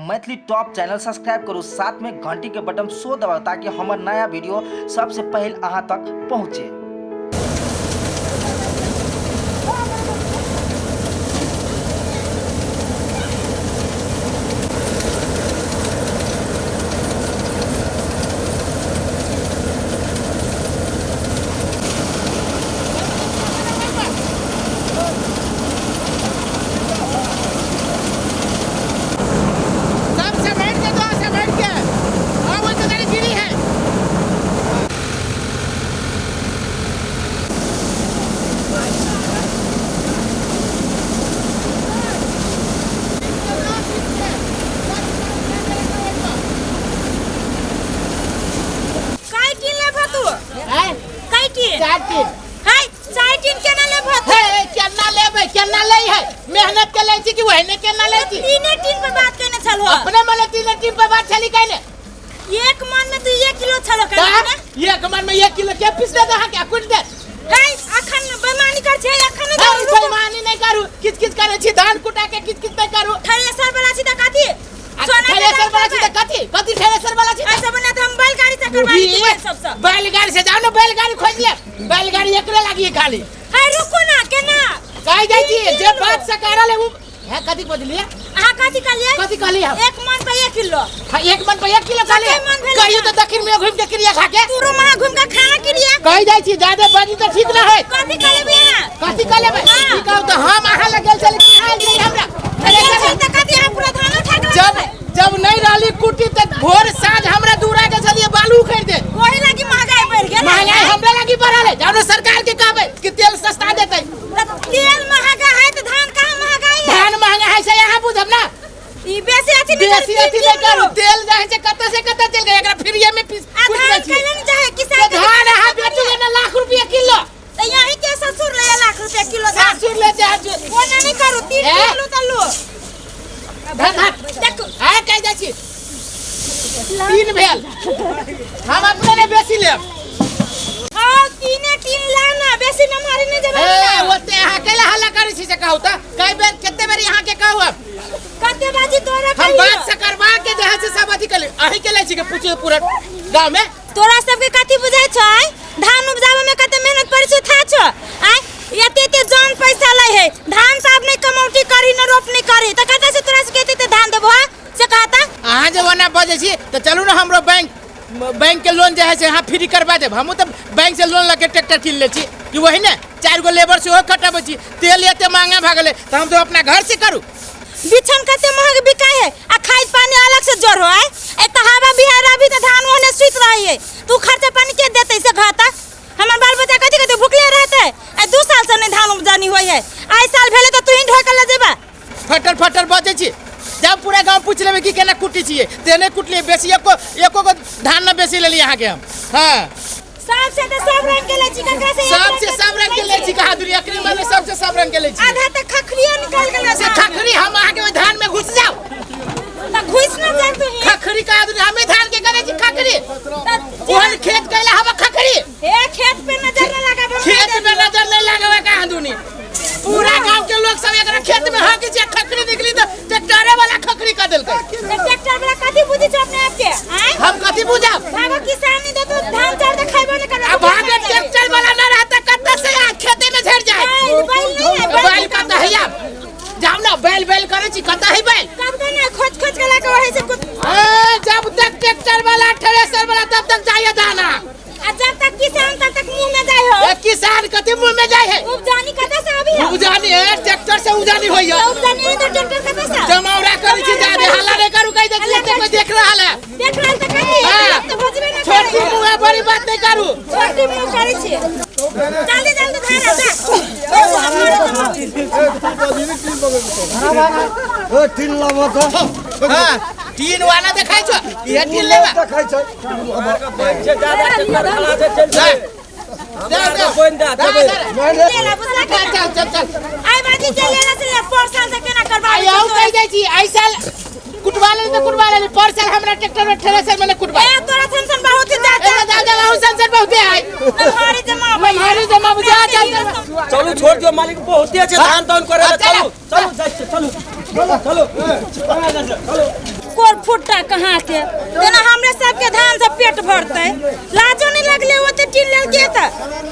Maithili top channel subscribe करू, साथ में घंटी के बटन सो दबाउ ताकि हमर नया वीडियो सबसे पहले अहाँ तक पहुँचे। सब समेट के दो, समेट के। हाँ, वो तो तेरी गिरी है। काय टीन लेबह तू? हैं? काय टीन? चार टीन। हाय, चार टीन केना लेबह तू? हे, केना लेबै, केना लै है? मेहनत के लै छी कि ओहने केना लै छी? तीने टीन पर बात केने छलहो। अपने मने तीने टीन पर बात छली कैने? एक मन में तू 1 किलो छलो तऽ कैने ने? एक मन में 1 किलो के पीस दे अहाँ के कुट दे। हाय, अखन बेईमानी कर छै, अखन हे, नहि करू। बेईमानी नहि करू, किच किच करै छी, धान कुटा के किच किच नहि करू। थ्रेसर वाला छी तऽ कथी? आ सोना के थ्रेसर दाम वाला छी तऽ करबै। कथी? कथी थ्रेसर वाला छी तऽ? ऐसे बना तऽ हम बैलगाड़ी से करबा ली ई, सबसँ। बैलगाड़ी से जाओ ना, बैलगाड़ी खोज ले। बैलगाड़ी एकरे लागी है खाली। हाय, रुकू ना, केना? कहि जाइ छी, तीन जे किलो। बात सकारल है उ है। कथी बजलियै? अहाँ कथी कहलियै? कथी कहलियै हम? एक मन पे 1 किलो। हाँ, एक मन पे 1 किलो कहलियै। कते मन भेलै? कहियो तऽ दक्षिण में घुमि के क्रिया खा के। तू रूम अहाँ घुमि के खाना क्रिया? कहि जाइ छी, जादे बाजी तऽ ठीक ना है। कथी कहलियै अहाँ? कथी कहलियै? हाँ। की कहू तऽ हम अहाँ लग गेल छली कि अहाँ आयल छली हमरा? गेल छली तऽ कथी अहाँ पूरा धान उठा के लऽ जब जेबै? जब नहीं रहली कुटी तऽ भोर साँझ हमरा दूरा के छलियै बालू उखड़ि दे। ओही लागी महंगाई बढ़ि गेल। महंगाई हमरा लागी बढ़ल है। जाउ ने सरकार के कहबै कि तेल सस्ता देतै। तऽ तेल महंगा है तऽ धान कहाँ महंगाई है? धान महंगा है से अहाँ बुझब ना। ई बेसी अथी नहि बेसी करू, अथी तीन नहि करू। किलो। तेल जाइ छै कतऽ से कतऽ चलि गेल, एकरा फ्रीए में पीस आ कुटि धान दै छियै। कैले नहि जाइ है किसान तऽ के? धान अहाँ बेचू ने लाख रुपया किलो। तऽ यहीं के ससुर ले लाख रुपया किलो धान। सासुर ले जा जो। ओना नहि करू, 3 ए? किलो तऽ लो। धान धान। देखू। आ कहि जाइ छी 3 भेल, हम अपने नहि बेसी लेब। हाँ, तीने टीन ला ना, बेसी नमहरी नहि जेबै। ए, ओते अहाँ कैला हल्ला करै छी से कहू तऽ? कई बेर कते बेर यहाँ के कहू हम? कते बाजी तोरा हम कहियो? बात से करवा के जे है से सब अथी कली। अहीं के लै छी के पूछियो पूरा गाँव में। तोरा सबके कथी बुझाइ छौ? आय धान उपजाबे में कते मेहनत पड़ै छै था छौ? आय एते एते जान पैसा लै है, धान साफ नहि कमौटी करी न रोपनी करी तऽ कतऽ से तोरा सबके एते एते धान देबो? हाँ से कहता। अहाँ जे ओना बजै छी तऽ चलू ने हमरो बैंक बैंक के लोन जे है से अहाँ फ्री करवा देब। हमहूँ तऽ बैंक से लोन लऽ के ट्रैक्टर कीन लै छी कि वही ने 4 गो लेबर सेहो खटबै छी। तेल एते महंगा भऽ गेलै तऽ हम तऽ अपना घर से करू। बिछन कते महग बिकाय है आ खाइ पानी अलग से जोर हो। आय एक तऽ हवा बिहार अभी तऽ धान ओहने सुति रही है, तू खर्चा पानी के देतै से कहता? हमर बाल बच्चा कथी कथी भुखले रहतै? आ 2 साल से नहि धान उपजानी होइ है, आइ साल भेलै तऽ तू ही ढोइ के लऽ जेबा। फटर फटर बजै छी, जब पूरा गाँव पूछि लेबै कि केना कुटी छियै तेने कुटलियै, बेसी एको एको गो धान न बेसी लेलियै अहाँके हम। हाँ, सबसे तऽ सब रंग के लै छी, ककरा से एक सबसे रंग के सब रंग के लै छी। कहाँ दुनिया एकरे माने सबसे सब रंग के लै छी। आधा तऽ खखरियो निकल गेल से खखरी हम अहाँके ओहि धान में घुस जाउ तऽ घुस न जाय तू ही। खखरी कहाँ दुनिया हमे धान के करै छी खखरी? तऽ ओहन खेत कैला हवा खखरी? हे, खेत पे नजर न लगाबे। खेत पे नजर नहीं लगावे कहाँ दुनी? पूरा गांव के लोग सब एकरा खेत में हक छै, खखरी निकली तऽ ट्रैक्टरे वाला खखरी कर देलकै। तऽ ट्रैक्टर वाला कथी बुझै छौ अपने आप के? आँय? हम कथी बुझब? भागो किसानी दे तू धान चाउर तऽ खैबो नहि करबे। आ भागे ट्रैक्टर वाला न रहता कतऽ से आ खेते में झड़ जाए। बैल बैल नहीं है। बैल कतऽ है? आब जाउ ना, बैल बैल करै छी, कतऽ है बैल? कब तऽ नहि खोज खोज के लाके वही से कुछ। ए, जब तक ट्रैक्टर वाला थ्रेसर वाला तब तक जाइए दाना। आ जब तक किसान तब तक मुंह में जाय हो। ए, किसान कथी मुंह में जाय है? उपजानी कतऽ से आबी है? उपजानी है ट्रैक्टर से उपजानी होइए। तऽ उपजानी है तऽ ट्रैक्टर कतऽ से? जमावड़ा करै छी, जादे हल्ला नहीं करू, कहि दै छी एते कोई देख रहल है। देख रहल तऽ कथी? हाँ। तऽ बजबे नहि छोटकी करै। मुँह है, बड़ी बात नहीं करू। छोटी मुंह करै छी। जल्दी जल्दी धारा जा। ए, टीन लाबऽ तऽ। हाँ, टीन वाला देखाइ छौ, इहे टीन लेबा। देखै छै। जा जा जा जा, जा। लेला बुझला चल चल चल चल। आइ बाजी जे लेला से ले, पर साल से केना करबा? आई आउ कहि जाइ छी, एहि साल कुटवा लेली तऽ कुटवा लेली, पर साल हमरा ट्रैक्टर में थ्रेसर में कुटवा। ए, तोरा सन बहुत ही जा ए, जा जा, अहूँ सन बहुते है। नमहारी जमा। मम्हारी जमा बुझा, चल चल। चलू, छोड़ दियौ मालिक, बहुते छै धान तान करे। चल। चलू चलू, जाइ छियै, चलू चलू चलू। फुट्टा कहाँ के तेना हमरे सबके धान से पेट भरतै। लाजो नहीं लगले ओते टीन लेलकै तऽ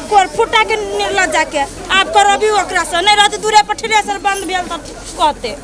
कोर फुट्टा के निर्लज्जा के। आब करबी ओकरा से, नहि रहतै दूरे पर थ्रेसर बंद भेल तऽ कहतै।